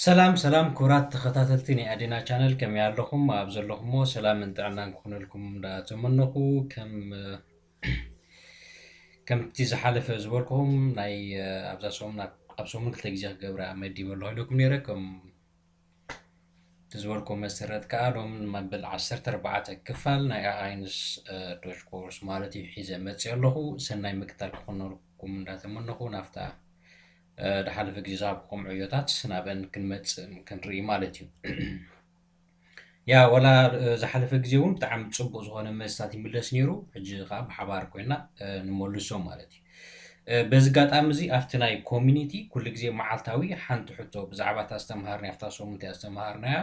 ሰላም ሰላም ክቡራት ተኸታተልቲ ናይ ኣዴና ቻነል፣ ከመይ ኣለኹም? ኣብ ዘለኹሞ ሰላምን ጥዕናን ክኹነልኩም እንዳተመነኹ፣ ከም ከምቲ ዝሓለፈ ዝበልኩኹም፣ ናይ ኣብዛ ሰሙን ኣብ ሰሙን ክልተ ግዜ ክገብራ መዲበ ኣለኹ ኢለኩም ነይረ። ከም እቲ ዝበልኩ መሰረት ከኣ ሎም መበል ዓሰርተ ኣርባዕተ ክፋል ናይ ኣኣይንስ ዶሽ ኮርስ ማለት እዩ ሒዘ መፅእ ኣለኹ። ሰናይ ምክታል ክኾነልኩም እንዳተመነኹ ናብታ ድሓለፈ ግዜ ዝሃብኩም ዕዮታት ናበን ክንመፅእ ክንርኢ ማለት እዩ። ያ ወላ ዝሓለፈ ግዜ እውን ብጣዕሚ ፅቡቅ ዝኾነ መስታት ይምለስ ነይሩ። ሕጂ ከዓ ብሓባር ኮይና ንመልሶ ማለት እዩ። በዚ ኣጋጣሚ እዚ ኣብቲ ናይ ኮሚኒቲ ኩሉ ግዜ መዓልታዊ ሓንቲ ሕቶ ብዛዕባ እታ ዝተምሃርና ኣብታ ሰሙን እንታይ ኣስተምሃርናያ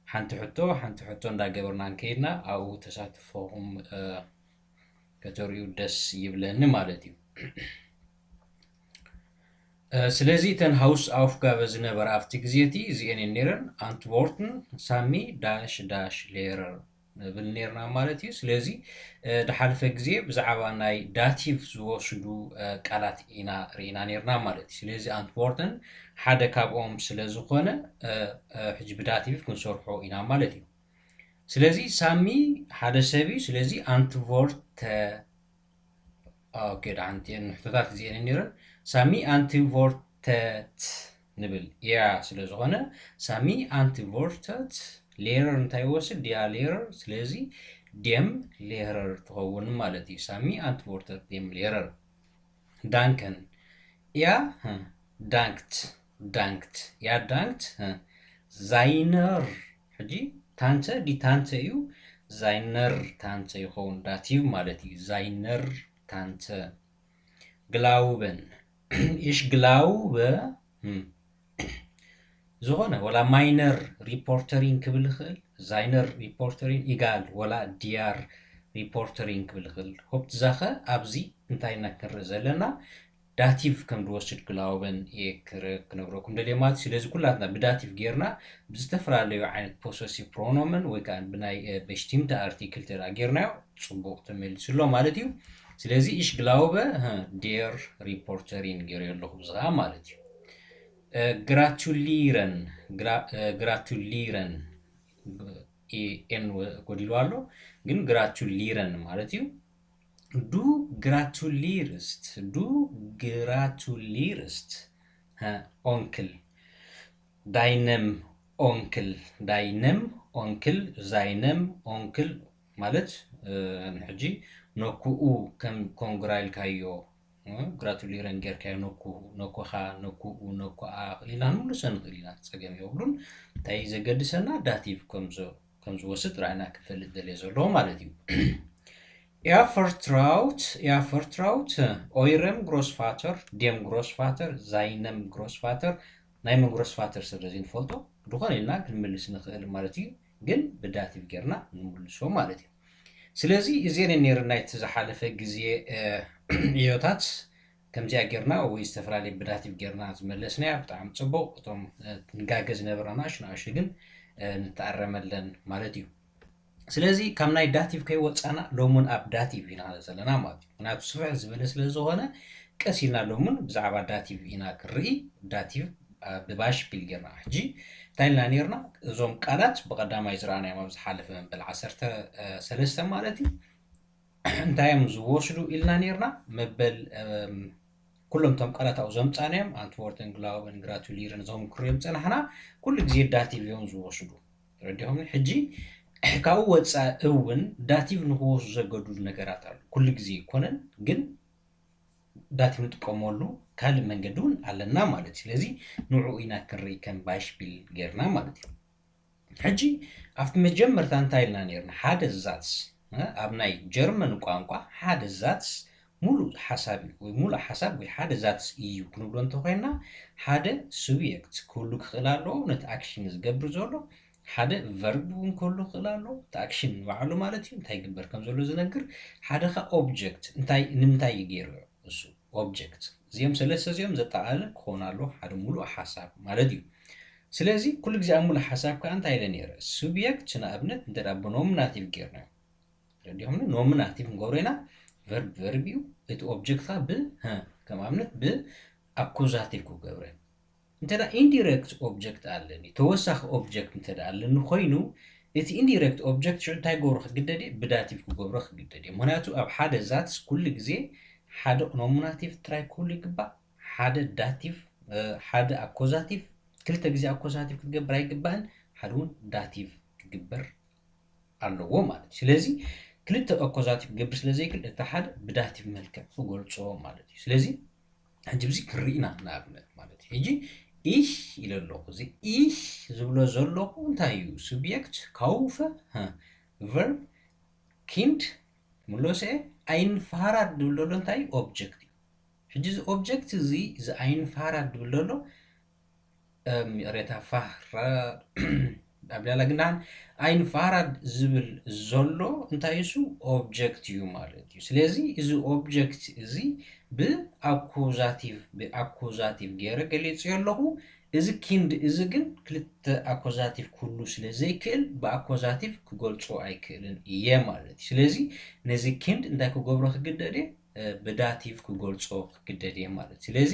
ሓንቲ ሕቶ ሓንቲ ሕቶ እንዳገበርና እንከይድና ኣብኡ ተሳትፎኹም ከተርእዩ ደስ ይብለኒ ማለት እዩ። ስለዚ እተን ሃውስ ኣውፍጋበ ዝነበረ ኣብቲ ግዜ እቲ እዚኤን እየን ነይረን፣ ኣንትቮርትን ሳሚ ዳሽ ዳሽ ሌረር ንብል ነርና ማለት እዩ። ስለዚ ድሓልፈ ግዜ ብዛዕባ ናይ ዳቲቭ ዝወስዱ ቃላት ኢና ርኢና ነርና ማለት እዩ። ስለዚ ኣንትቮርተን ሓደ ካብኦም ስለ ዝኾነ ሕጂ ብዳቲቭ ክንሰርሖ ኢና ማለት እዩ። ስለዚ ሳሚ ሓደ ሰብ እዩ። ስለዚ ኣንትቮርተ ኦኬ፣ ደሓንቲ ንሕቶታት እዚኤን ነይረን። ሳሚ ኣንትቮርተት ንብል እያ ስለ ዝኾነ ሳሚ ኣንትቮርተት ሌረር እንታይ ይወስድ ድያ ሌረር። ስለዚ ዴም ሌረር ትኸውን ማለት እዩ። ሳሚ ኣንትቮርተት ዴም ሌረር። ዳንከን እያ ዳንክት ዳንክት እያ ዳንክት ዛይነር። ሕጂ ታንተ ዲ ታንተ እዩ። ዛይነር ታንተ ይኸውን ዳቲቭ ማለት እዩ። ዛይነር ታንተ ግላውበን ኢሽ ግላውበ ዝኾነ ወላ ማይነር ሪፖርተሪን ክብል ይኽእል፣ ዛይነር ሪፖርተሪን ኢጋል ወላ ዲያር ሪፖርተሪን ክብል ይኽእል። ሆፕት ዛኸ ኣብዚ እንታይ ኢና ክንርኢ ዘለና? ዳቲቭ ከም ዝወስድ ግላውበን እየ ክነግረኩም ደልየ ማለት። ስለዚ ኩላትና ብዳቲቭ ጌርና ብዝተፈላለዩ ዓይነት ፖሰሲቭ ፕሮኖመን ወይ ከዓ ብናይ በሽቲምቲ ኣርቲክል ተዳ ጌርናዮ ፅቡቕ ተመሊሱ ኣሎ ማለት እዩ። ስለዚ ኢሽ ግላውበ ዴር ሪፖርተሪን ገይረ ኣለኹ ብዝኣ ማለት እዩ። ግራቱሊረን ግራቱሊረን ኤን ጎዲሉ ኣሎ፣ ግን ግራቱሊረን ማለት እዩ። ዱ ግራቱሊርስት ዱ ግራቱሊርስት ኦንክል ዳይነም ኦንክል ዳይነም ኦንክል ዛይነም ኦንክል ማለት ንሕጂ ነኩኡ ከም ኮንግራ ኢልካዮ ግራቱሊረን ጌርካዮ ነኩ ነኩኻ ነኩኡ ነኩኣ ኢልና ንምልሶ ንኽእል ኢና። ፀገም የብሉን። እንታይ ዘገድሰና ዳቲቭ ከም ዝወስድ ጥራሕና ክፈልጥ ደልየ ዘለዎ ማለት እዩ። ኤርፈርትራውት ኤርፈርትራውት ኦይረም ግሮስፋተር ዴም ግሮስፋተር ዛይነም ግሮስፋተር ናይ መን ግሮስፋተር ስለ ዘይንፈልጦ ዝኾነ ኢልና ክንምልስ ንኽእል ማለት እዩ። ግን ብዳቲቭ ጌርና ንምልሶ ማለት እዩ። ስለዚ እዚአን ነይረን ናይቲ ዝሓለፈ ግዜ ዕዮታት ከምዚኣ ጌርና ወይ ዝተፈላለየ ብዳቲቭ ጌርና ዝመለስናያ ብጣዕሚ ፅቡቕ። እቶም ንጋገ ዝነበረ ናእሹ ናእሹ ግን ንተኣረመለን ማለት እዩ። ስለዚ ካብ ናይ ዳቲቭ ከይወፃና ሎሙን ኣብ ዳቲቭ ኢና ዘለና ማለት እዩ። ምክንያቱ ስፍሕ ዝበለ ስለ ዝኾነ ቀስ ኢልና ሎሙን ብዛዕባ ዳቲቭ ኢና ክርኢ። ዳቲቭ ብባሽፒል ጌርና ሕጂ እንታይ ኢልና ነርና? እዞም ቃላት ብቐዳማይ ዝረኣናዮም ኣብ ዝሓለፈ መበል ዓሰርተ ሰለስተ ማለት እዩ እንታይ እዮም ዝወስዱ ኢልና ነርና? መበል ኩሎም እቶም ቃላት ኣብኡ ዘምፃናዮም ኣንትወርተን ግላውበን ግራቱሊርን እዞም ክሪኦም ፀናሕና ኩሉ ግዜ ዳቲቭ እዮም ዝወስዱ። ረዲኹም ሕጂ ካብኡ ወፃኢ እውን ዳቲቭ ንክወስዱ ዘገድዱ ነገራት ኣሉ። ኩሉ ግዜ ይኮነን ግን ዳቲቭ ንጥቀመሉ ካልእ መንገዲ እውን ኣለና ማለት እዩ። ስለዚ ንዑ ኢና ክንርኢ ከም ባሽፒል ጌርና ማለት እዩ። ሕጂ ኣብቲ መጀመርታ እንታይ ኢልና ነርና? ሓደ ዛትስ ኣብ ናይ ጀርመን ቋንቋ ሓደ ዛትስ ሙሉእ ሓሳብ እዩ ወይ ሙሉእ ሓሳብ ወይ ሓደ ዛትስ እዩ ክንብሎ እንተኮይንና ሓደ ሱብየክት ክህሉ ክኽእል ኣለዎ ነቲ ኣክሽን ዝገብር ዘሎ፣ ሓደ ቨርብ እውን ክህሉ ክኽእል ኣለዎ እቲ ኣክሽን ንባዕሉ ማለት እዩ እንታይ ይግበር ከም ዘሎ ዝነግር፣ ሓደ ኸ ኦብጀክት እንታይ ንምንታይ እዩ ገይሩ እሱ ኦብጀክት እዚኦም ሰለስተ እዚኦም ዘጠቓልል ክኾን ኣለዎ ሓደ ሙሉእ ሓሳብ ማለት እዩ። ስለዚ ኩሉ ግዜ ኣብ ሙሉእ ሓሳብ ከዓ እንታይ ኢለ ነይረ? ሱብየክት ንኣብነት እንተ ደኣ ብኖሚናቲቭ ጌርናዮ ረዲኹምኒ ኖሚናቲቭ ንገብሮ ኢና። ቨርብ ቨርብ እዩ። እቲ ኦብጀክት ከዓ ብ ከም ኣብነት ብኣኩዛቲቭ ክገብረ እንተ indirect object ኣለኒ፣ ተወሳኺ object እንተ ኣለኒ ኮይኑ፣ እቲ indirect object ሽዑ እንታይ ክገብሮ ክግደድ እየ? ብዳቲቭ ክገብሮ ክግደድ እየ። ምክንያቱ ኣብ ሓደ ዛትስ ኩሉ ግዜ ሓደ ኖሚናቲቭ ጥራይ ክህሉ ይግባእ፣ ሓደ ዳቲቭ፣ ሓደ ኣኮዛቲቭ፣ ክልተ ግዜ ኣኮዛቲቭ ክትገብር ኣይግባእን፣ ሓደ እውን ዳቲቭ ክግበር ኣለዎ ማለት እዩ። ስለዚ ክልተ ኣኮዛቲቭ ክገብር ስለ ዘይክእል፣ እቲ ሓደ ብዳቲቭ መልክዕ ክገልጾ ማለት እዩ። ስለዚ ሕጂ ብዚ ክርኢና ንኣብነት ማለት እዩ። ሕጂ ich ኢለ ኣለኹ። እዚ ich ዝብሎ ዘለኹ እንታይ እዩ? ሱብየክት፣ ካውፈ፣ ቨርብ፣ ኪንድ፣ ምሎሰ፣ ኣይንፋራድ ዝብል ዘሎ እንታይ እዩ? ኦብጀክት እዩ። ሕጂ እዚ ኦብጀክት እዚ፣ እዚ ኣይንፋራድ ዝብል ዘሎ፣ እም፣ ይቕሬታ፣ ፋህራ፣ ኣብ ሌላ ግን ደሓን ኣይንፋራድ ዝብል ዘሎ እንታይ እሱ? ኦብጀክት እዩ ማለት እዩ። ስለዚ እዚ ኦብጀክት እዚ ብኣኩዛቲቭ፣ ብኣኩዛቲቭ ገይረ ገሊጽ ኣለኹ። እዚ ኪንድ እዚ ግን ክልተ ኣኮዛቲቭ ክህሉ ስለ ዘይክእል ብኣኮዛቲቭ ክገልጾ ኣይክእልን እየ ማለት እዩ። ስለዚ ነዚ ኪንድ እንታይ ክገብሮ ክግደድ እየ? ብዳቲቭ ክገልጾ ክግደድ እየ ማለት። ስለዚ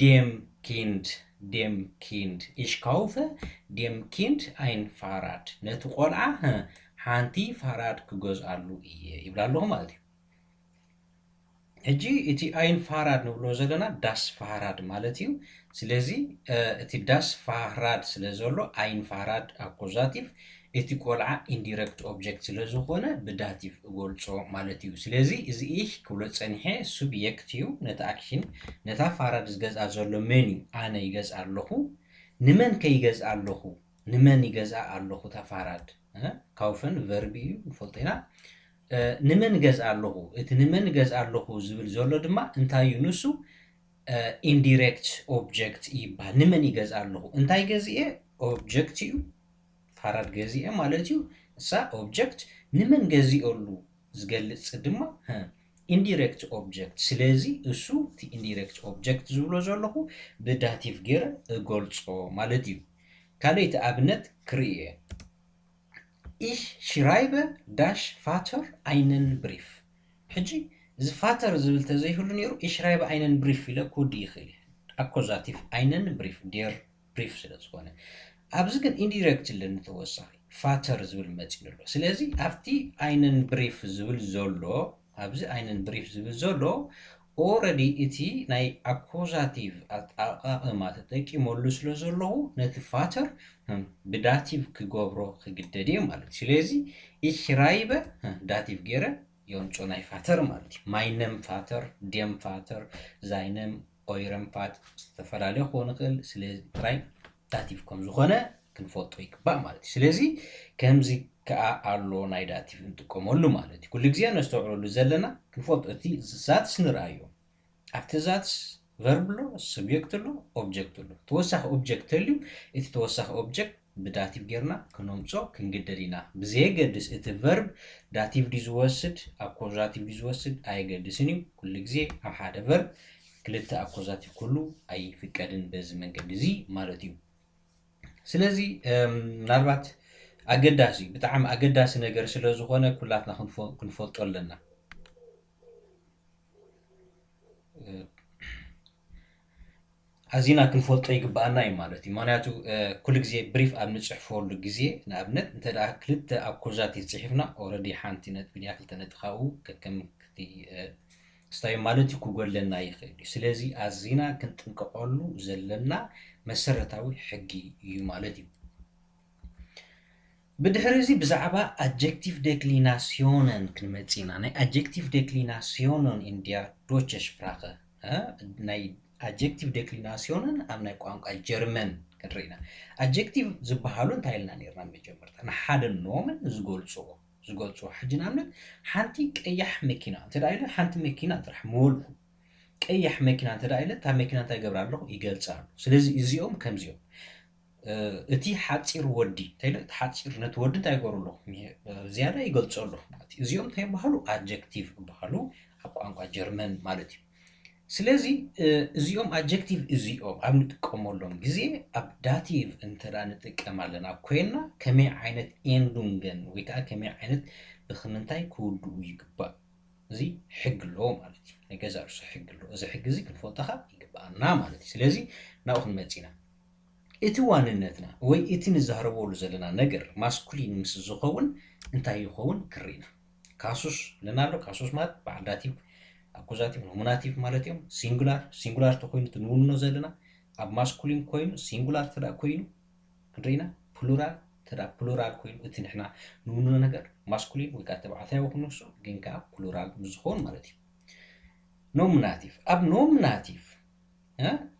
dem Kind፣ dem Kind፣ ich kaufe dem Kind ein Fahrrad፣ ነቲ ቆልዓ፣ ህ፣ ሓንቲ ፋራድ ክገዝኣሉ እየ ይብላ ኣለኹ ማለት እዩ። ሕጂ እቲ ein Fahrrad ንብሎ ዘለና das Fahrrad ማለት እዩ። ስለዚ እቲ das Fahrrad ስለ ዘሎ ein Fahrrad ኣኮዛቲቭ፣ እቲ ቆልዓ ኢንዲረክት ኦብጀክት ስለ ዝኾነ ብዳቲቭ እገልጾ ማለት እዩ። ስለዚ እዚ ich ክብሎ ጸኒሐ ሱብየክት እዩ። ነቲ ኣክሽን፣ ነታ ፋራድ ዝገዝኣ ዘሎ መን እዩ? ኣነ ይገዝኣ ኣለኹ። ንመን ከ ይገዝኣ ኣለኹ? ንመን ይገዝኣ ኣለኹ? እታ ፋራድ፣ እ? ካውፈን ቨርብ እዩ፣ ንፈልጦ ኢና። እ፣ ንመን ገዝኣ ኣለኹ? እቲ ንመን ገዝኣ ኣለኹ ዝብል ዘሎ ድማ እንታይ እዩ? ንሱ፣ እ፣ ኢንዲረክት ኦብጀክት ይበሃል። ንመን ይገዝኣ ኣለኹ? እንታይ ገዚኤ? ኦብጀክት እዩ። ፋራድ ገዚኤ ማለት እዩ። እሳ ኦብጀክት ንመን ገዚኦሉ ዝገልጽ ድማ፣ እ፣ ኢንዲረክት ኦብጀክት። ስለዚ እሱ እቲ ኢንዲረክት ኦብጀክት ዝብሎ ዘለኹ ብዳቲቭ ገይረ እገልጾ ማለት እዩ። ካልኣይቲ ኣብነት ክርኢ እየ። Ich schreibe das Vater einen Brief። ሕጂ እዚ ፋተር ዝብል ተዘይህሉ ነይሩ፣ ich schreibe einen Brief ኢለ ክውዲ ይኽእል እየ። ኣኮዛቲቭ einen Brief፣ der Brief ስለ ዝኾነ። ኣብዚ ግን ኢንዲረክት ኣለኒ ተወሳኺ፣ ፋተር ዝብል መፂኡ ኣሎ። ስለዚ ኣብቲ einen Brief ዝብል ዘሎ፣ ኣብዚ einen Brief ዝብል ዘሎ፣ ኦረዲ እቲ ናይ ኣኮዛቲቭ ኣጠቓቕማ ተጠቂመሉ ስለ ዘለኹ፣ ነቲ ፋተር፣ እም፣ ብዳቲቭ ክገብሮ ክግደድ እየ ማለት እዩ። ስለዚ ich schreibe፣ እም፣ ዳቲቭ ገይረ የምጾ ናይ ፋተር ማለት እዩ። Meinem Vater፣ dem Vater፣ seinem፣ eurem Vater፣ ዝተፈላለየ ክኾን ይኽእል። ስለዚ ጥራይ ዳቲቭ ከም ዝኾነ ክንፈልጦ ይግባእ ማለት እዩ። ስለዚ ከምዚ ከኣ ኣሎ ናይ ዳቲቭ እንጥቀመሉ ማለት እዩ። ኩሉ ግዜ ነስተውዕለሉ ዘለና፣ ክንፈልጦ፣ እቲ ዛትስ ንርኣዮ። ኣብቲ ዛትስ ቨርብ ኣሎ፣ ሱብጀክት ኣሎ፣ ኦብጀክት ኣሎ። ተወሳኺ ኦብጀክት ተልዩ፣ እቲ ተወሳኺ ኦብጀክት ብዳቲቭ ጌርና ክነምጾ ክንግደድ ኢና። ብዘየገድስ እቲ ቨርብ ዳቲቭ ድዩ ዝወስድ፣ ኣኮዛቲቭ ድዩ ዝወስድ ኣየገድስን እዩ። ኩሉ ግዜ ኣብ ሓደ ቨርብ ክልተ ኣኮዛቲቭ ክህሉ ኣይፍቀድን በዚ መንገዲ እዚ ማለት እዩ። ስለዚ፣ እም፣ ምናልባት ኣገዳሲ እዩ፣ ብጣዕሚ ኣገዳሲ ነገር ስለ ዝኾነ ኩላትና ክንፎ-፣ ክንፈልጦ ኣለና። እ፣ ኣዚና ክንፈልጦ ይግብኣና እዩ ማለት እዩ። ምኽንያቱ፣ እ፣ ኩሉ ግዜ ብሪፍ ኣብ ንጽሕፈሉ ግዜ፣ ንኣብነት፣ እንተ ደኣ ክልተ ኣኮዛቲቭ ጽሒፍና፣ ኦረዲ ሓንቲ ነጥቢ ድያ ክልተ ነጥቢ ካብኡ ከከም ክቲ-፣ እ፣ ስታይ ማለት እዩ ክጎለና ይኽእል እዩ። ስለዚ ኣዚና ክንጥንቀቐሉ ዘለና መሰረታዊ ሕጊ እዩ ማለት እዩ። ብድሕሪ እዚ ብዛዕባ ኣጀክቲቭ ዴክሊናሲዮነን ክንመጽእ ኢና። ናይ ኣጀክቲቭ ዴክሊናሲዮነን ኢን ዲር ዶይቸ ሽፕራኸ፣ እ፣ ናይ ኣጀክቲቭ ዴክሊናሲዮነን ኣብ ናይ ቋንቋ ጀርመን ክንርኢ ኢና። ኣጀክቲቭ ዝበሃሉ እንታይ ኢልና ነይርና መጀመርታ? ንሓደ ኖምን ዝገልጽዎ፣ ዝገልጽዎ። ሕጂ ንኣብነት ሓንቲ ቀያሕ መኪና እንተ ደኣ ኢለ፣ ሓንቲ መኪና ጥራሕ ምበልኩ። ቀያሕ መኪና እንተ ደኣ ኢለ፣ እታ መኪና እንታይ ይገብራ ኣለኹ? ይገልጻ ኣለኹ። ስለዚ እዚኦም ከምዚኦም። እ፣ እቲ ሓጺር ወዲ፣ እንታይ ኢለ፣ እቲ ሓጺር ነቲ ወዲ እንታይ ይገብሩ ኣለኹ? ምሄ-፣ እ፣ ዝያዳ ይገልጾ ኣለኹ ማለት እዩ። እዚኦም እንታይ ይበሃሉ? ኣጀክቲቭ ይበሃሉ ኣብ ቋንቋ ጀርመን ማለት እዩ። ስለዚ፣ እ፣ እዚኦም ኣጀክቲቭ እዚኦም ኣብ ንጥቀመሎም ግዜ ኣብ ዳቲቭ እንተ ደኣ ንጥቀም ኣለና ኮይንና ከመይ ዓይነት ኤንዱንገን ወይ ከዓ ከመይ ዓይነት ብኽምንታይ ክውድኡ ይግባእ? እዚ ሕጊ ኣለዎ ማለት እዩ። ናይ ገዛእ ርእሱ ሕጊ ኣለዎ። እዚ ሕጊ እዚ ክንፈልጦ ከዓ ይግብኣና ማለት እዩ። ስለዚ ናብኡ ክንመጽእ ኢና። እቲ ዋንነትና ወይ እቲ ንዛረበሉ ዘለና ነገር ማስኩሊን ምስ ዝኸውን እንታይ ይኸውን ክርኢና። ካሱስ ለናሎ፣ ካሱስ ማለት በዓል ዳቲቭ፣ ኣኩዛቲቭ፣ ኖሚናቲቭ ማለት እዮም። ሲንጉላር፣ ሲንጉላር ተኮይኑ እቲ ንውንኖ ዘለና ኣብ ማስኩሊን ኮይኑ፣ ሲንጉላር ተዳ ኮይኑ ክንርኢና፣ ፕሉራል ተዳ ፕሉራል ኮይኑ እቲ ንሕና ንውንኖ ነገር ማስኩሊን ወይ ከዓ ተባዕታዊ ክንሱ ግን ከዓ ፕሉራል ምስ ዝኸውን ማለት እዩ። ኖሚናቲቭ፣ ኣብ ኖሚናቲቭ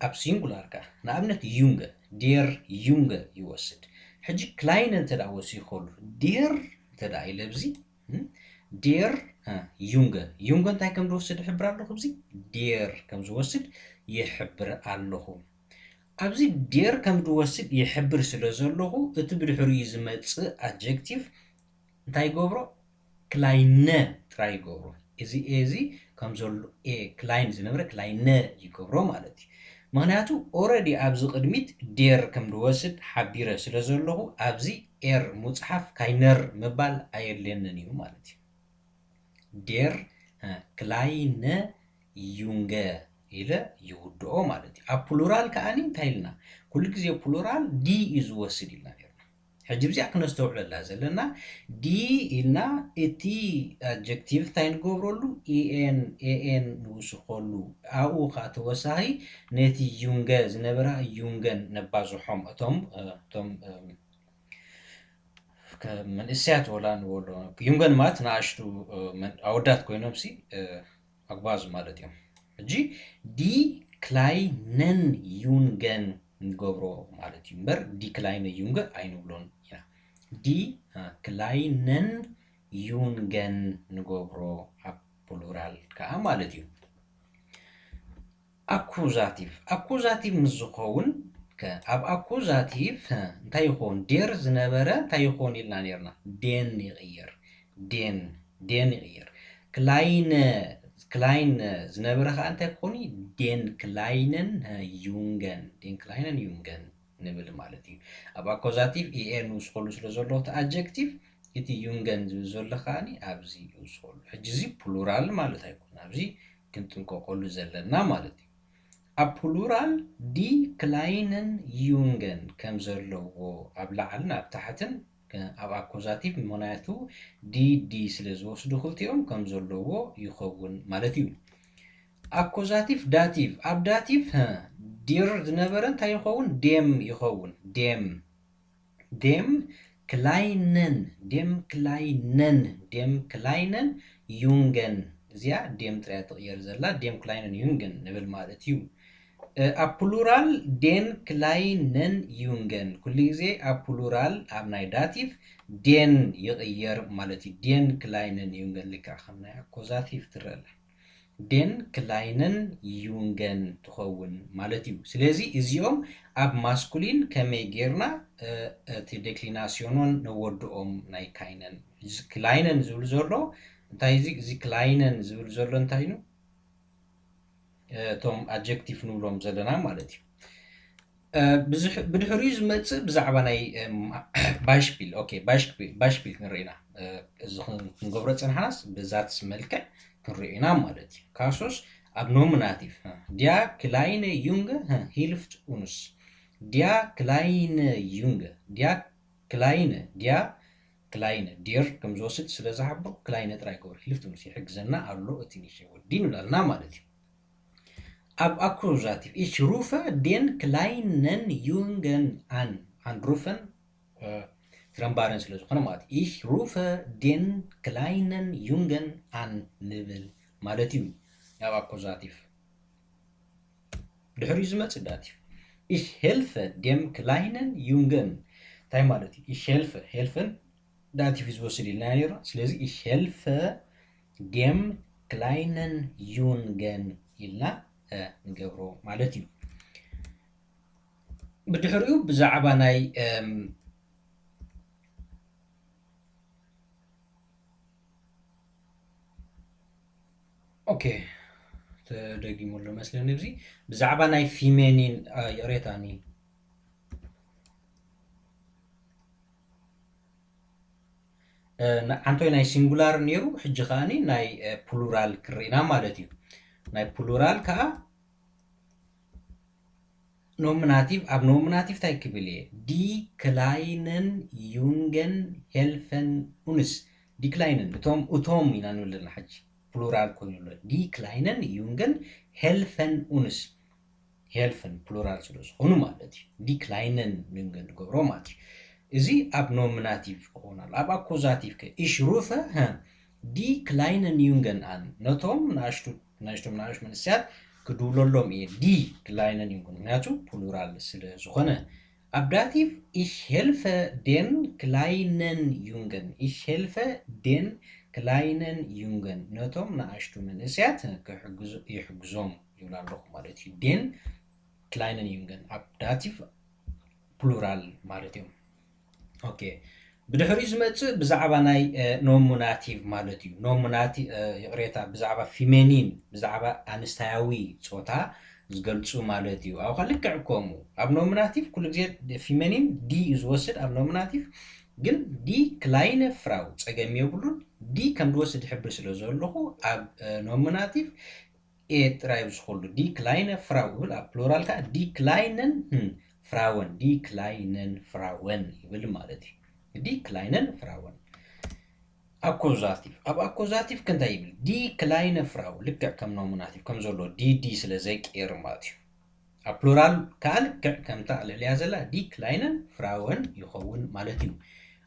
ኣብ ሲንጉላር ከ ንኣብነት ዩንገ፣ ዴር ዩንገ ይወስድ። ሕጂ ክላይነ እንተ ደኣ ወሲኸሉ፣ ዴር እንተ ደኣ ኢለ ኣብዚ ዴር ዩንገ፣ ዩንገ እንታይ ከም ዝወስድ እሕብር ኣለኹ። ኣብዚ ዴር ከም ዝወስድ ይሕብር ኣለኹ። ኣብዚ ዴር ከም ዝወስድ ይሕብር ስለ ዘለኹ እቲ ብድሕሪኡ ዝመጽእ ኣጀክቲቭ እንታይ ይገብሮ? ክላይነ ጥራይ ይገብሮ። እዚ ኤ እዚ ከም ዘሎ ኤ ክላይን ዝነበረ ክላይነ ይገብሮ ማለት እዩ። ምክንያቱ ኦረዲ ኣብዚ ቅድሚት ዴር ከም ዝወስድ ሓቢረ ስለ ዘለኹ ኣብዚ ኤር ምፅሓፍ ካይነር ምባል ኣየድልየንን እዩ ማለት እዩ። ዴር ክላይነ ዩንገ ኢለ ይውድኦ ማለት እዩ። ኣብ ፕሉራል ከዓኒ እንታይ ኢልና? ኩሉ ግዜ ፕሉራል ዲ እዩ ዝወስድ ኢልና ነርና። ሕጂ ብዚኣ ክነስተውዕለላ ዘለና ዲ ኢልና እቲ ኣጀክቲቭ እንታይ ንገብረሉ? ኢኤን ኤኤን ንውስኸሉ ኣብኡ ከዓ ተወሳኺ ነቲ ዩንገ ዝነበራ ዩንገን ነባዝሖም እቶም እቶም መንእሰያት ወላ ንበሎ ዩንገን ማለት ንኣሽቱ ኣወዳት ኮይኖም ሲ ኣግባዝ ማለት እዮም። ሕጂ ዲ ክላይነን ዩንገን ንገብሮ ማለት እዩ እምበር ዲ ክላይነ ዩንገ ኣይንብሎን ኢና። ዲ ክላይነን ዩንገን ንገብሮ ኣብ ፕሉራል ከዓ ማለት እዩ። ኣኩዛቲቭ ኣኩዛቲቭ ምስ ዝኸውን ኣብ ኣኩዛቲቭ እንታይ ይኸውን? ዴር ዝነበረ እንታይ ይኸውን ኢልና ነርና? ዴን ይቕየር። ዴን ዴን ይቕየር። ክላይነ ክላይነ ዝነበረ ከዓ እንታይ ክኾን እዩ? ዴን ክላይነን ዩንገን ዴን ክላይነን ዩንገን ንብል ማለት እዩ። ኣብ ኣኮዛቲቭ ኢኤን ንውስኸሉ ስለ ዘሎ እቲ ኣጀክቲቭ እቲ ዩንገን ዝብል ዘሎ ከዓኒ ኣብዚ ይውስኸሉ። ሕጂ እዚ ፕሉራል ማለት ኣይኮነ። ኣብዚ ክንጥንቀቀሉ ዘለና ማለት እዩ። ኣብ ፕሉራል ዲ ክላይነን ዩንገን ከም ዘለዎ ኣብ ላዕልን ኣብ ታሕትን ኣብ ኣኮዛቲቭ ምክንያቱ ዲ ዲ ስለ ዝወስዱ ክልቲኦም ከም ዘለዎ ይኸውን ማለት እዩ። ኣኮዛቲቭ ዳቲቭ ኣብ ዳቲቭ ዲር ዝነበረ እንታይ ይኸውን? ዴም ይኸውን። ዴም ዴም ክላይነን ዴም ክላይነን ዴም ክላይነን ዩንገን እዚኣ ዴም ጥራያ ትቕየር ዘላ ዴም ክላይነን ዩንገን ንብል ማለት እዩ። ኣብ ፕሉራል ዴን ክላይነን ዩንገን ኩሉ ግዜ ኣብ ፕሉራል ኣብ ናይ ዳቲቭ ዴን ይቕየር ማለት እዩ። ዴን ክላይነን ዩንገን ልክዕ ከም ናይ ኣኮዛቲቭ ትረአ ኣላ። ዴን ክላይነን ዩንገን ትኸውን ማለት እዩ። ስለዚ እዚኦም ኣብ ማስኩሊን ከመይ ጌርና እቲ ዴክሊናሲዮኖን ነወድኦም ናይ ካይነን እዚ ክላይነን ዝብል ዘሎ እንታይ እዚ እዚ ክላይነን ዝብል ዘሎ እንታይ ዩ? እቶም ኣጀክቲቭ ንብሎም ዘለና ማለት እዩ። ብድሕሪኡ ዝመፅእ ብዛዕባ ናይ ባሽፒል ባሽፒል ክንርኢ ኢና። እዚ ክንገብሮ ፀንሓናስ ብዛትስ መልክዕ ክንሪኦ ኢና ማለት እዩ። ካሶስ ኣብ ኖሚናቲቭ ዲያ ክላይነ ዩንገ ሂልፍት ኡንስ ዲያ ክላይነ ዩንገ ዲያ ክላይነ ዲያ ክላይነ ዴር ከም ዝወስድ ስለ ዝሓብሩ ክላይነ ጥራይ ክገብር ሂልፍት ኡንስ ይሕግዘና ኣሎ እቲ ንእሽተይ ወዲ ንብላልና ማለት እዩ። ኣብ ኣኩዛቲቭ ich rufe den kleinen Jungen an, ኣንሩፈን ትረምባረን ስለ ዝኾነ ማለት ich rufe den kleinen Jungen an ንብል ማለት እዩ። ኣብ ኣኩዛቲቭ ድሕሪኡ ዝመፅእ ዳቲቭ ich helfe dem kleinen Jungen እንታይ ማለት እዩ? Ich helfe helfen ዳቲቭ ዝወስድ ኢልና ነይርና። ስለዚ ich helfe dem kleinen Jungen ኢልና ንገብሮ ማለት እዩ። ብድሕሪኡ ብዛዕባ ናይ ኦኬ ተደጊሙ ኣሎ መስለኒ። እዚ ብዛዕባ ናይ ፊሜኒን ይቕሬታኒ ዓንቶይ ናይ ሲንጉላር ነይሩ፣ ሕጂ ከዓኒ ናይ ፕሉራል ክርኢና ማለት እዩ። ናይ ፕሉራል ከዓ ኖሚናቲቭ ኣብ ኖሚናቲቭ እንታይ ክብል እየ? ዲ ክላይነን ዩንገን ሄልፈን ኡንስ። ዲ ክላይነን እቶም እቶም ኢና ንብል ዘለና። ሕጂ ፕሉራል ኮይኑ ኣሎ። ዲ ክላይነን ዩንገን ሄልፈን ኡንስ። ሄልፈን ፕሉራል ስለ ዝኾኑ ማለት እዩ። ዲ ክላይነን ዩንገን ንገብሮ ማለት እዩ። እዚ ኣብ ኖሚናቲቭ ክኾን ኣሎ። ኣብ ኣኩዛቲቭ ከ? ኢሽ ሩፈ ዲ ክላይነን ዩንገን ኣን፣ ነቶም ንኣሽቱ ንኣሽቶም ንኣሽቱ መንእሰያት ክድውለሎም እየ። ዲ ክላይነን ዩንገን፣ ምክንያቱ ፕሉራል ስለ ዝኾነ። ኣብ ዳቲቭ፣ ich helfe den kleinen Jungen። Ich helfe den kleinen Jungen፣ ነቶም ንኣሽቱ መንእሰያት ክሕግዞ ይሕግዞም ይብል ኣለኹ ማለት እዩ። ዴን ክላይነን ዩንገን ኣብ ዳቲቭ ፕሉራል ማለት እዮም። ኦኬ፣ ብድሕሪኡ ዝመጽእ ብዛዕባ ናይ ኖሚናቲቭ ማለት እዩ። ኖሚናቲ ይቕሬታ፣ ብዛዕባ ፊሜኒን፣ ብዛዕባ ኣንስታያዊ ጾታ ዝገልጹ ማለት እዩ። ኣብኻ ልክዕ ከምኡ ኣብ ኖሚናቲቭ ኩሉ ግዜ ፊሜኒን ዲ እዩ ዝወስድ ኣብ ኖሚናቲቭ። ግን ዲ ክላይነ ፍራው ጸገም የብሉን። ዲ ከም ዝወስድ ይሕብር ስለ ዘለኹ ኣብ ኖሚናቲቭ ኤ ጥራይ ዝኸሉ። ዲ ክላይነ ፍራው ይብል፣ ኣብ ፕሉራል ከዓ ዲ ክላይነን ፍራወን፣ ዲ ክላይነን ፍራወን ይብል ማለት እዩ። ዲ ክላይነን ፍራወን። ኣኮዛቲቭ፣ ኣብ ኣኮዛቲቭ ከ እንታይ ይብል? ዲ ክላይነ ፍራው፣ ልክዕ ከም ኖሚናቲቭ ከም ዘሎ ዲ ዲ ስለ ዘይቀየር ማለት እዩ። ኣብ ፕሉራል ከዓ ልክዕ ከምታ ልዕልያ ዘላ ዲ ክላይነን ፍራወን ይኸውን ማለት እዩ።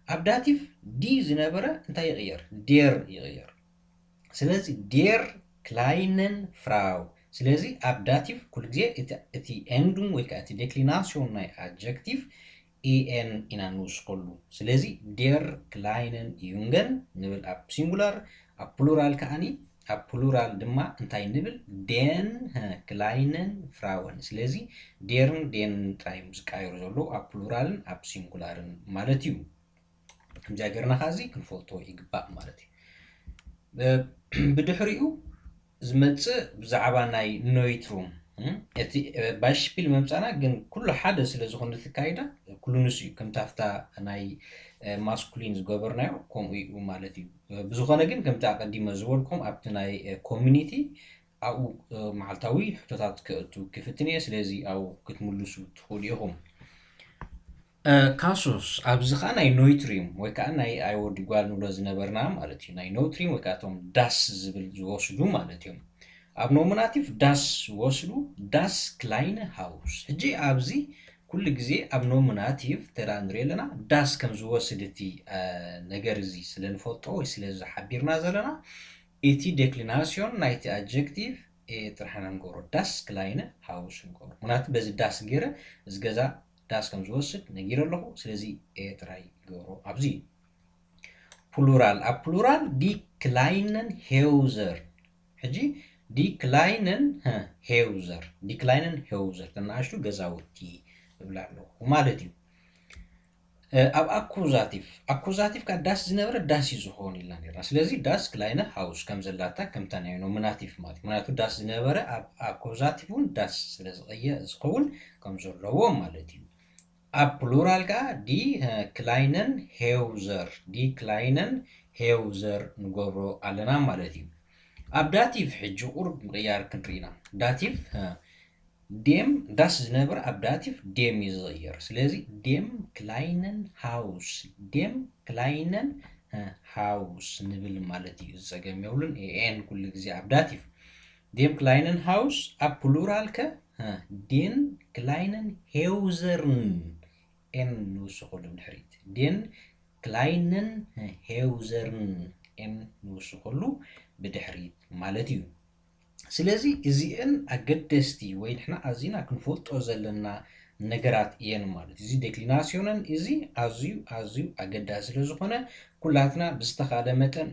ኣብ ዳቲቭ ዲ ዝነበረ እንታይ ይቕየር? ዴር ይቕየር። ስለዚ ዴር ክላይነን ፍራው። ስለዚ ኣብ ዳቲቭ ኩሉ ግዜ እቲ ኤንዱንግ ወይ ከዓ እቲ ዴክሊናሲዮን ናይ ኣድጀክቲቭ ኢኤን ኢና ንውስኸሉ። ስለዚ ዴር ክላይነን ዩንገን ንብል ኣብ ሲንጉላር፣ ኣብ ፕሉራል ከዓኒ ኣብ ፕሉራል ድማ እንታይ ንብል? ዴን ክላይነን ፍራወን። ስለዚ ዴርን ዴን ጥራይ እዮም ዝቃየሩ ዘለዉ ኣብ ፕሉራልን ኣብ ሲንጉላርን ማለት እዩ። ከምዚኣ ገርና ከዚ ክንፈልጦ ይግባእ ማለት እዩ። ብድሕሪኡ ዝመጽእ ብዛዕባ ናይ ኖይትሩም እቲ ባይሽፒል መምጻና ግን ኩሉ ሓደ ስለ ዝኾነ ትካይዳ ኩሉ ንሱ እዩ። ከምታ ፍታ ናይ ማስኩሊን ዝገበርናዮ ከምኡ እዩ ማለት እዩ። ብዝኾነ ግን ከምቲ ኣቐዲመ ዝበልኩም ኣብቲ ናይ ኮሚኒቲ ኣብኡ መዓልታዊ ሕቶታት ከእቱ ክፍትን እየ። ስለዚ ኣብኡ ክትምልሱ ትኽእሉ ኢኹም። ካሶስ ኣብዚ ከዓ ናይ ኖይትሪም ወይ ከዓ ናይ ኣይወዲ ጓል ንብሎ ዝነበርና ማለት እዩ። ናይ ኖይትሪም ወይ ከዓ እቶም ዳስ ዝብል ዝወስዱ ማለት እዮም። ኣብ ኖሚናቲቭ ዳስ ዝወስዱ፣ ዳስ ክላይነ ሃውስ። ሕጂ ኣብዚ ኩሉ ግዜ ኣብ ኖሚናቲቭ ተዳ ንሪኦ ኣለና ዳስ ከም ዝወስድ እቲ ነገር እዚ ስለ ንፈልጦ ወይ ስለ ዝሓቢርና ዘለና እቲ ዴክሊናሲዮን ናይቲ ኣጀክቲቭ ጥራሕ ንገብሮ፣ ዳስ ክላይነ ሃውስ ንገብሮ። ምክንያቱ በዚ ዳስ ገይረ እዚ ገዛ ዳስ ከም ዝወስድ ነጊረ ኣለኹ። ስለዚ ኤ ጥራይ ይገብሮ ኣብዚ። ፕሉራል፣ ኣብ ፕሉራል ዲ ክላይነን ሄውዘር። ሕጂ ዲ ክላይነን ሄውዘር፣ ዲ ክላይነን ሄውዘር ተናኣሽቱ ገዛውቲ እብላ ኣለኹ ማለት እዩ። ኣብ ኣኩዛቲቭ፣ ኣኩዛቲቭ ካብ ዳስ ዝነበረ ዳስ እዩ ዝኸውን ኢልና ነርና። ስለዚ ዳስ ክላይነ ሃውስ ከም ዘላታ ከምታ ናይ ኖሚናቲቭ ማለት ምክንያቱ ዳስ ዝነበረ ኣብ ኣኩዛቲቭ እውን ዳስ ስለ ዝኸውን ከም ዘለዎ ማለት እዩ። ኣብ ፕሉራል ከዓ ዲ ክላይነን ሄውዘር፣ ዲ ክላይነን ሄውዘር ንገብሮ ኣለና ማለት እዩ። ኣብ ዳቲቭ ሕጂ ቁሩብ ምቕያር ክንርኢና። ዳቲቭ ዴም ዳስ ዝነበረ ኣብ ዳቲቭ ዴም እዩ ዝቕየር። ስለዚ ዴም ክላይነን ሃውስ፣ ዴም ክላይነን ሃውስ ንብል ማለት እዩ። ዝፀገም የብሉን። ኤን ኩሉ ግዜ ኣብ ዳቲቭ ዴም ክላይነን ሃውስ፣ ኣብ ፕሉራል ከ ዴን ክላይነን ሄውዘርን ኤን ንውስኸሉ ብድሕሪት። ዴን ክላይነን ሄውዘርን ኤን ንውስኸሉ ብድሕሪት ማለት እዩ። ስለዚ እዚአን ኣገደስቲ ወይ ንሕና ኣዚና ክንፈልጦ ዘለና ነገራት እየን ማለት እዩ። እዚ ዴክሊናሲዮነን እዚ ኣዝዩ ኣዝዩ ኣገዳሲ ስለ ዝኾነ ኩላትና ብዝተኻለ መጠን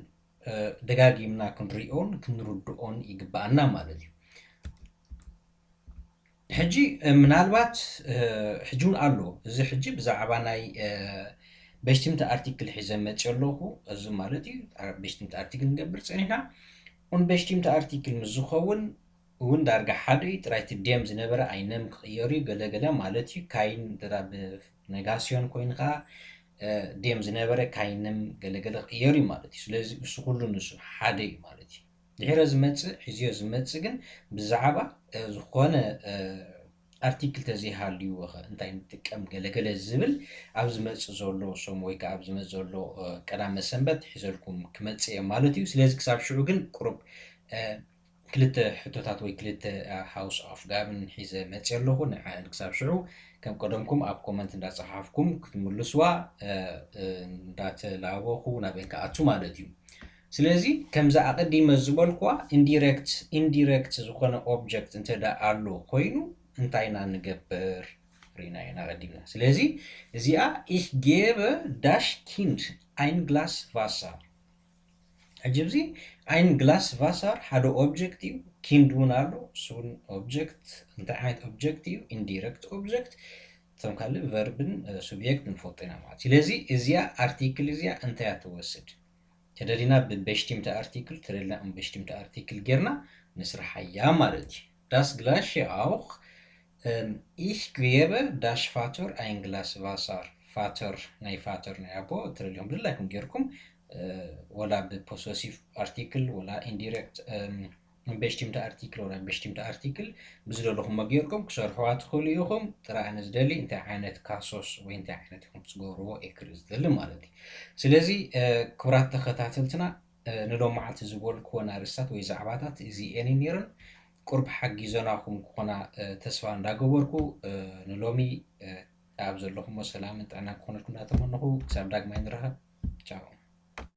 ደጋጊምና ክንሪኦን ክንርድኦን ይግባኣና ማለት እዩ። ሕጂ ምናልባት ሕጂ እውን ኣሎ። እዚ ሕጂ ብዛዕባ ናይ በሽቲምቲ ኣርቲክል ሒዘ መፅእ ኣለኹ። እዚ ማለት እዩ በሽቲምቲ ኣርቲክል ንገብር ፀኒሕና። ኡን በሽቲምቲ ኣርቲክል ምስ ዝኸውን እውን ዳርጋ ሓደ እዩ። ጥራይ እቲ ዴም ዝነበረ ኣይነም ክቕየር እዩ። ገለገለ ማለት እዩ ካይን ብ ነጋስዮን ኮይኑ ከዓ ዴም ዝነበረ ካይንም ገለገለ ክቕየር እዩ ማለት እዩ። ስለዚ እሱ ኩሉ ንሱ ሓደ እዩ ማለት እዩ። ድሕረ ዝመፅእ ሕዝዮ ዝመፅእ ግን ብዛዕባ ዝኾነ ኣርቲክል ተዘይሃልዩ እንታይ ንጥቀም ገለገለ ዝብል ኣብ ዝመጽእ ዘሎ ሰሙ ወይ ከዓ ኣብ ዝመጽእ ዘሎ ቀዳመ ሰንበት ሒዘልኩም ክመጽእ እየ ማለት እዩ። ስለዚ ክሳብ ሽዑ ግን ቁሩብ ክልተ ሕቶታት ወይ ክልተ ሃውስ ኣፍጋብን ሒዘ መጽእ ኣለኹ። ንዓን ክሳብ ሽዑ ከም ቀደምኩም ኣብ ኮመንት እንዳጸሓፍኩም ክትምልስዋ እንዳተላበኹ ናበን ክኣቱ ማለት እዩ። ስለዚ ከምዛ ኣቐዲመ ዝበልኩዋ ኢንዲረክት ኢንዲረክት ዝኾነ ኦብጀክት እንተ ኣሎ ኮይኑ እንታይ ኢና ንገብር ርኢና ኢና ቀዲምና። ስለዚ እዚኣ ich gebe das Kind ein Glas Wasser። ሕጂ እዚ ein Glas Wasser ሓደ ኦብጀክት እዩ። ኪንድ እውን ኣሎ። እሱን ኦብጀክት እንታይ ዓይነት ኦብጀክት እዩ? ኢንዲረክት ኦብጀክት። እቶም ካልእ ቨርብን ሱብጀክት ንፈልጦ ኢና ማለት። ስለዚ እዚኣ ኣርቲክል እዚኣ እንታይ እያ ትወስድ? ተደሊና ብበሽቲምቲ ኣርቲክል ተደሊና ብበሽቲምቲ ኣርቲክል ጌርና ንስርሓያ ማለት እዩ። Das gleiche auch ich gebe das Vater ein Glas Wasser. Vater ናይ ፋተር ናይ ኣቦ ተደሊኹም ብድላይኩም ጌርኩም ወላ ብፖሰሲቭ ኣርቲክል ወላ ኢንዲረክት በሽቲምቲ ኣርቲክል ወላ በሽቲምቲ ኣርቲክል ብዝደለኹም መጌርኩም ክሰርሕዋ ትኽእሉ ኢኹም። ጥራይ ኣነ ዝደሊ እንታይ ዓይነት ካሶስ ወይ እንታይ ዓይነት ኢኹም ትገብርዎ እየ ክርኢ ዝደሊ ማለት እዩ። ስለዚ ክቡራት ተኸታተልትና ንሎም መዓልቲ ዝበልክወን ኣርእስታት ወይ ዛዕባታት እዚኤን ነይረን። ቁርብ ሓጊዘናኹም ክኾና ተስፋ እንዳገበርኩ ንሎሚ ኣብ ዘለኹሞ ሰላምን ጥዕናን ክኾነልኩም እንዳተመነኹ ክሳብ ዳግማይ ንራኸብ። ቻው።